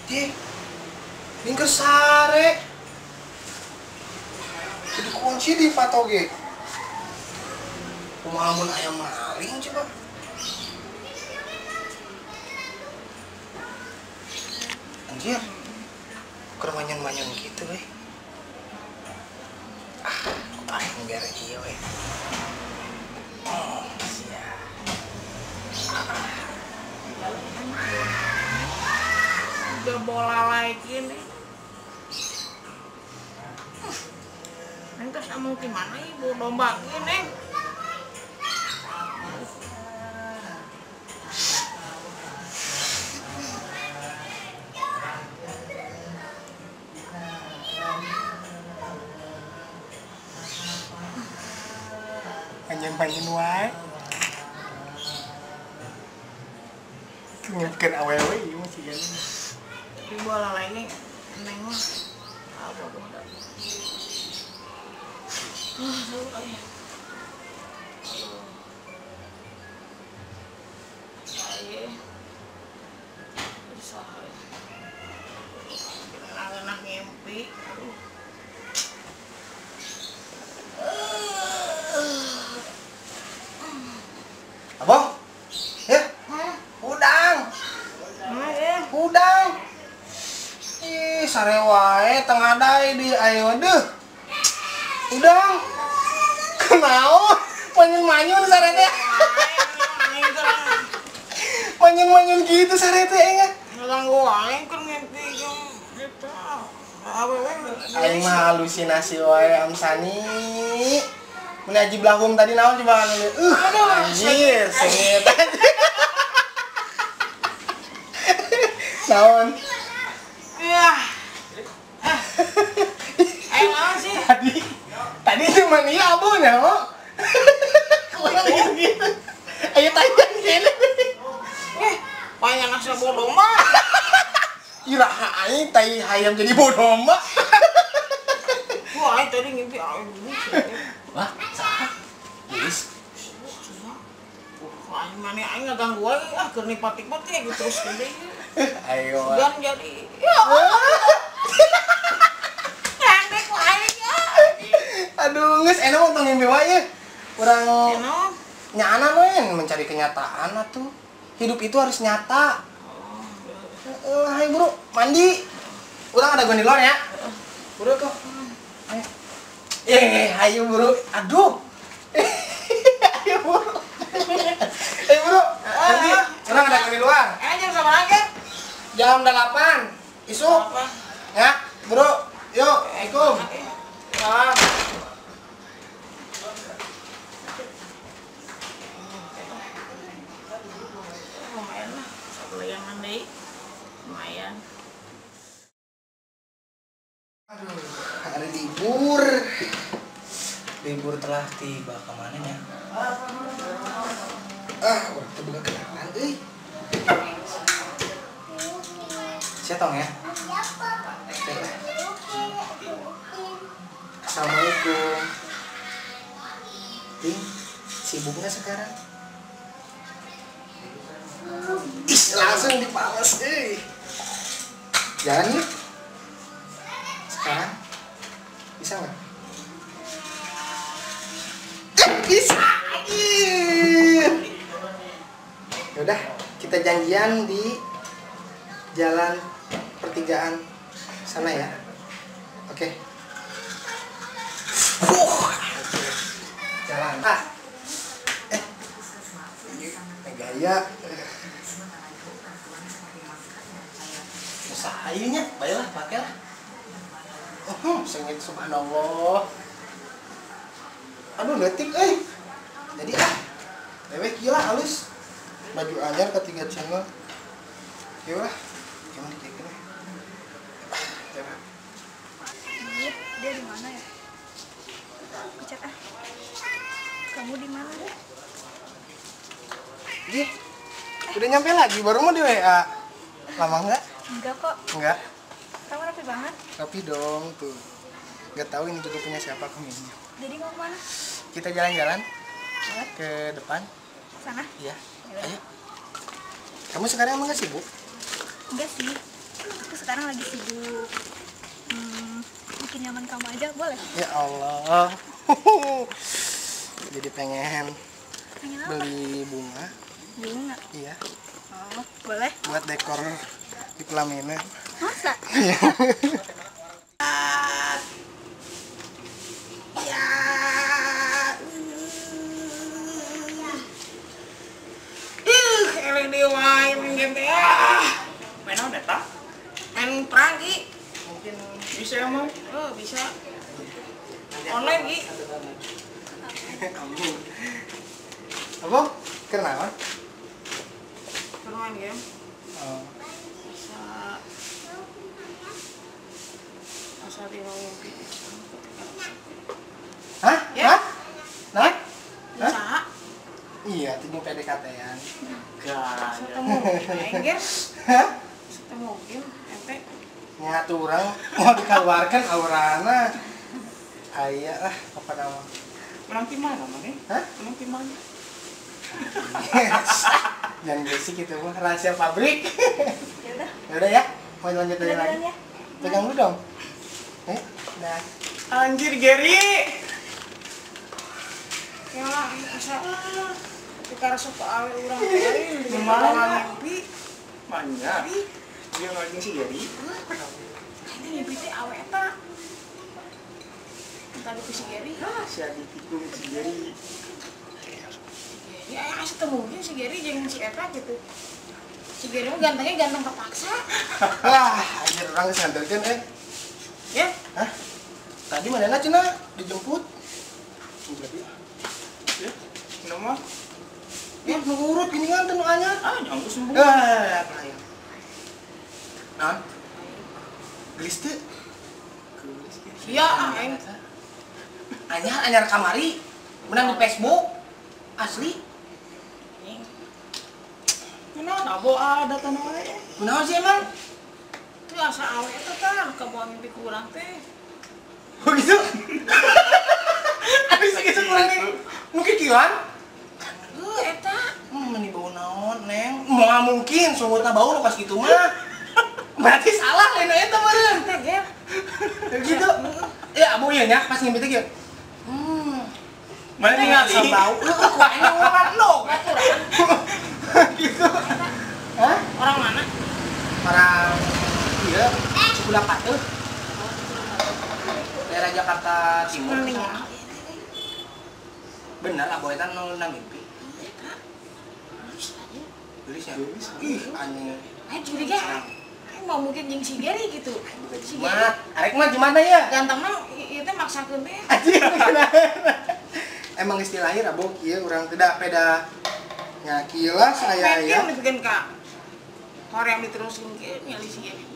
Ih, lingker sare. Jadi kunci di patoge. Kumaha mun aya maling coba. Anjir. Keur manyon-manyon gitu we. Ah, aing biar ieu we. Oh, sia. Udah bola lagi nih. Neng terus mau gimana ibu domba gini, Neng? Manyen-manyen wae. Ngepkeun awewe ieu mah sigana. Tapi bola lagi Neng mah apa bola. Aduh, ngimpi. Aduh. Abang, ya, udang, udang. Ih, sare wae tengah dai di ayo deh. Udang. Kenaon? Manyun-manyun sare teh. Manyun-manyun gitu sare teh enggak? Ngeganggu aing keur ngimpi jeung eta. Aing mah halusinasi wae Amsani. Mun Haji Blahum tadi naon coba anu. Anjir, sengit. Naon? Iya. Aing naon sih? Tadi cuma iya abu nya, oh. Kurang gitu. Ayo tanya gini. Banyak asa bodoh mah. Iraha aing tai hayam jadi bodoh mah. Wah, aing tadi ngimpi aing. Wah, saha? Geus. Wah, aing mane aing ngaganggu wae ah keur nikmat-nikmat ya gitu terus gede. Ayo. Dan jadi ya. Pendek wae ya. Aduh, geus enak mah tong ngimpi wae. Urang nyaana we mencari kenyataan atuh. Hidup itu harus nyata. Hai bro, mandi. Urang ada gua di luar ya. Bro tuh. Ayo bro. Aduh. Ayo bro. Ayo bro. Mandi. Urang ada gua di luar. Jam sama lagi? Jam 8. Isuk. Ya, bro. Yuk, assalamualaikum. Salam. Lumayan lah, satu yang mandi. Lumayan. Aduh, hari libur. Libur telah tiba. Kemana ya? Ah, waktu buka kenalan, euy. Siapa tong ya? Assalamualaikum. Ting, sibuk nggak sekarang? Ih, langsung dipales, euy. Jalan yuk. Sekarang bisa nggak? Bisa. Yaudah, kita janjian di jalan pertigaan sana ya. Oke. Jalan. Ah. Gaya. Usahanya, baiklah, pakailah. Sengit subhanallah. Aduh, letik euy. Jadi ah. Lewek gila halus. Baju anyar ketiga channel. Yuk lah. Gimana dikekeun? Ah, iya, dia di mana ya? Aku chat ah. Kamu di mana? Ih, udah nyampe lagi, baru mau di WA. Lama nggak? Enggak kok. Enggak. Kamu rapi banget. Rapi dong tuh. Nggak tahu ini juga punya siapa aku minjem. Jadi mau kemana? Kita jalan-jalan ke depan. Sana? Iya. Ayo. Kamu sekarang emang nggak sibuk? Enggak sih. Aku sekarang lagi sibuk. Bikin nyaman kamu aja, boleh? Ya Allah. Jadi pengen beli bunga. Bunga? Iya. Oh, boleh? Buat dekor di pelaminan. Masa? Iya. Ya. Eleng deui wae main game teh. Main naon eta? Main perang, Ki. Mungkin bisa emang? Oh, bisa. Online, Ki. Amin. Apa? Kenapa? Main game. Oh. Bisa. Asa di mimpi. Hah? Ya? Hah? Nah? Bisa. Iya, tinggal PDKT-an. Gak. Ketemu guys. Hah? Ketemu game, ente. Nyatu urang mau dikeluarkan aurana. Aya lah pokoknya mah. Menang di mana, Mang? Hah? Menang di mana? Jangan berisik itu mah rahasia pabrik. Ya udah. Ya udah ya, mau lanjut lagi. Ya. Pegang dulu dong. Dah. Anjir, Gary. Ya lah, asa dikaresep ka awe urang teh. Gimana? Mimpi. Manya. Dia ngajeng si Gary. Ini mimpi teh awe eta. Tadi ku si Gary. Hah, si Adi tikung si Gary. Ya, asa teu mungkin si Gary jeung si eta gitu. Si Gary mah gantengnya ganteng kepaksa. Wah, anjir urang geus nganterkeun eh. Ya? Hah? Tadi manehna cenah dijemput. Ya, nama? Ya, nu urut gini kan teu nu anyar. Ah, nyanggus sembuh. Ah, pelayan. Naon? Gelis teu? Gelis. Iya, aing. Anyar anyar kamari menang di Facebook. Asli. Kunaon abo ada tanah wae. Kunaon sih emang? Tuh asa awe eta tah kabawa mimpi ku urang teh. Oh gitu? Aduh segitu kurang nih. Mungkin kilan? Eta. Meni bau naon, Neng? Moal mungkin sungutna bau nu kas kitu mah. Berarti salah lain eta meureun. Teh ger. Gitu. Ya abo ieu nya pas ngimpi teh kieu. Mana ningali bau. Heeh, ku aing urang dong. Gitu. Hah? Orang mana? Orang iya, Cikulapatuh. Daerah Jakarta Timur. Bener abo eta nu nang mimpi. Gelis ya? Ih, anjing. Aing curiga. Aing mau mungkin jeung si Gary gitu. Si Gary. Arek mah gimana ya? Ganteng mah ieu teh maksakeun teh. Anjing. Emang istilahnya abo kieu urang teh da peda nya kieu lah saya ya. Mungkin dibikin ka hoream diterusin kieu nyali si Gary.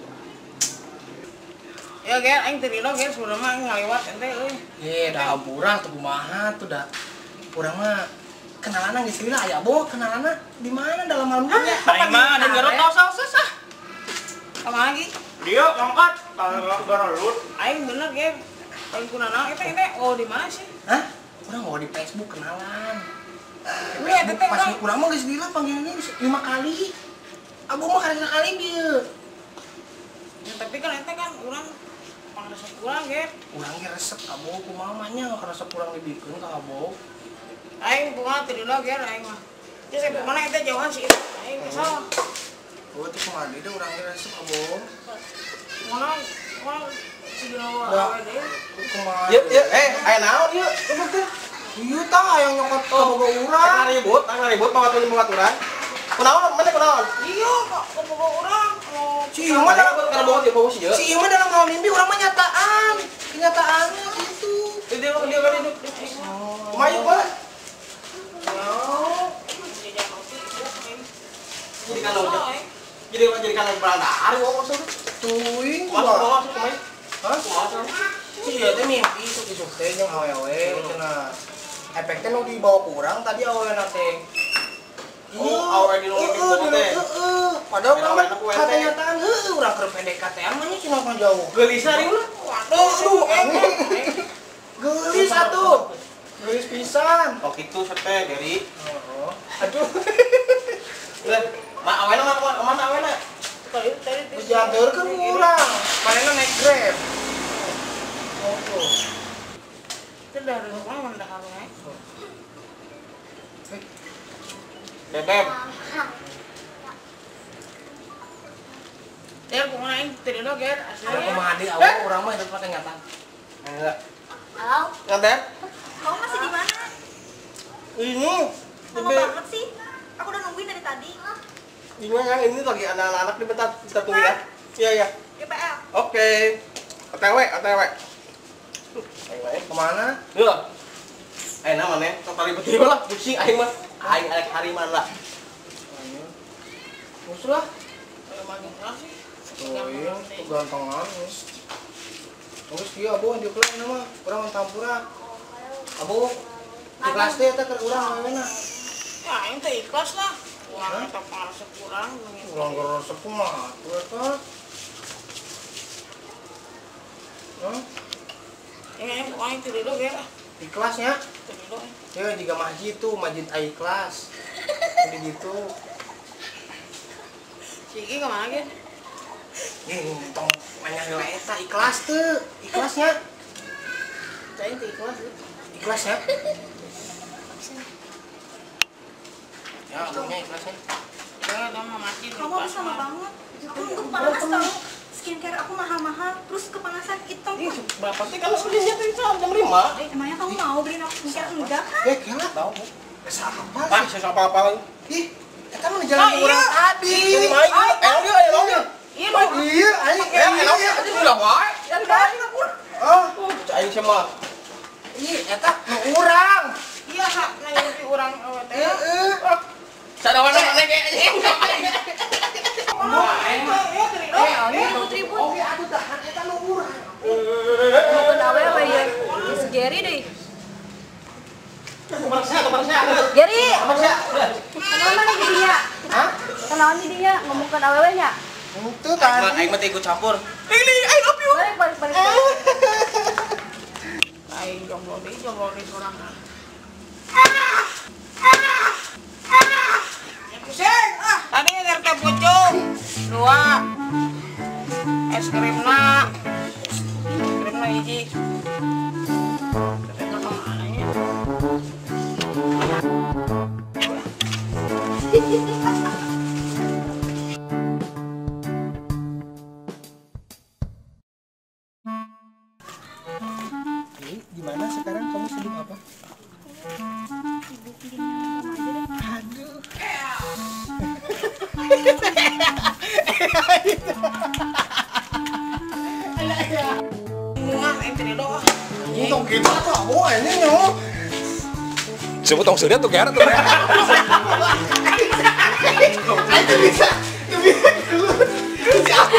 Ya ger aing teu lilo ger sebenarnya mah aing ngaliwat ente euy. Eh, da hampura teu kumaha tuh da. Urang mah kenalanna geus lila aya abo kenalanna di mana dalam malam dunia? Aing mah di Garut tos ah. Kumaha lagi? Dia ngangkat garut. Aing bener ger. Paling kunana eta ente oh di mana sih? Hah? Urang mau di Facebook kenalan. Iya, teteh pas urang mah geus lila panggilannya 5 kali. Abo mah karek sakali dieu. Ya, tapi kan ente kan urang pangresep urang ge. Urang ge resep abo kumaha mah nya resep urang dibikeun ka abo. Aing kumaha teu lila ger aing mah. Geus kumaha ente jauhan sih. Aing kesel. Oh, teu kumaha deui urang ge resep abo. Kumaha kumaha si awe deui. Kumaha. Yeuh, yeuh, aya naon ieu? Kumaha teh? Ieu tah aya nyokot ka boga urang. Arek ribut pangaturan. Kunaon maneh kunaon? Iya, kok boga urang. Si ieu mah dalam kana boga si boga si ieu. Si ieu mah dalam malam mimpi urang mah nyataan. Kenyataannya gitu. Dia dia kan hidup. Kumaha ieu, Pak? Jadi kalau jadi kalau berandar wong maksudnya. Tuing. Kumaha kumaha? Hah? Kumaha? Si ieu teh mimpi isuk-isuk teh jeung awewe cenah. Efek teh nu dibawa ku urang tadi awewena teh. Oh, awewe di nu mimpi teh. Heeh. Padahal urang mah kenyataan heueuh urang keur PDKT-an mah nya cenah mah jauh. Geulis ari ulah. Waduh, geulis atuh. Geulis pisan. Oh kitu teh Gary. Heeh. Aduh. Lah, ma awena mana awena? Tadi Hujan teuing. Seueur kan urang. Manehna naik Grab. Oh. Itu dari rumah mana dahar wae. Bebek. Ya, kumaha aing teu dulu ger. Ada kumaha deui awal urang mah hidup kenyataan. Enggak. Halo. Nganter? Kamu masih di mana? Ini. Lama banget sih. Aku udah nungguin dari tadi. Gimana ya? Ini lagi anak-anak nih bentar kita tunggu ya. Iya, iya. GPL. Oke. OTW, OTW. Aing kemana? Yo. Aing mana? Tong ribet ieu lah, pusing aing mah. Aing arek hariman lah. Terus lah. Sih. Oh iya, kegantengan. Terus dia abu di kelas nama, urang tampura. Abu di kelas teh eta keur urang awena. Ya aing teh ikhlas lah. Urang eta pangaresep urang. Urang ngaresep mah atuh eta. Hah? Ini aing teh dulu ge. Ikhlasnya? Teu dulu. Ya juga masjid tuh, masjid ikhlas. Jadi gitu. Ciki kemana ge? Nih, tong nanya heula eta ikhlas teu? Ikhlasnya? Aing teu ikhlas. Ikhlas ya? Ya, abunya ikhlasnya. Ya, udah mah mati. Kamu habis lama banget. Aku nunggu kepanasan tau. Skincare aku mahal-mahal, terus kepanasan hitam. Ih, berapa sih kalau belinya tadi jam 5? Emangnya kamu mau beliin aku skincare enggak kan? Eh, kela tahu. Asa apa sih? Ah, saya apa-apa lagi. Ih, eta mah jalan urang tadi. Ayo, Iya, aing iya, udah wae. Ya udah, oh, aing sama. Ih, eta nu urang. Iya, hak nanya ti urang teh. Heeh. Sadawana maneh ge. Ribut-ribut. Oke, atuh tahan eta nu urang. Bukan awewe ya. Si Gary deh. Gary. Kenalan mana jadinya? Hah? Kenalan jadinya ngomongkan awewe nya. Itu tadi. Aing mah ikut campur. Ini I love you. Balik balik balik. Aing jomblo deui sorangan. Ya pusing ah. Tadi RT pucung 2. Es krimna. Es krimna hiji. Teteh kemana nya? Gimana sekarang kamu sibuk apa? Sibuk bikin kamu aja deh. Aduh. Bunga aing teh doa. Tong gitu atuh aku ini nyo. Coba tong seurian tuh kayaknya tuh. Aing bisa. Bisa. Si aku.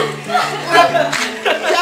Si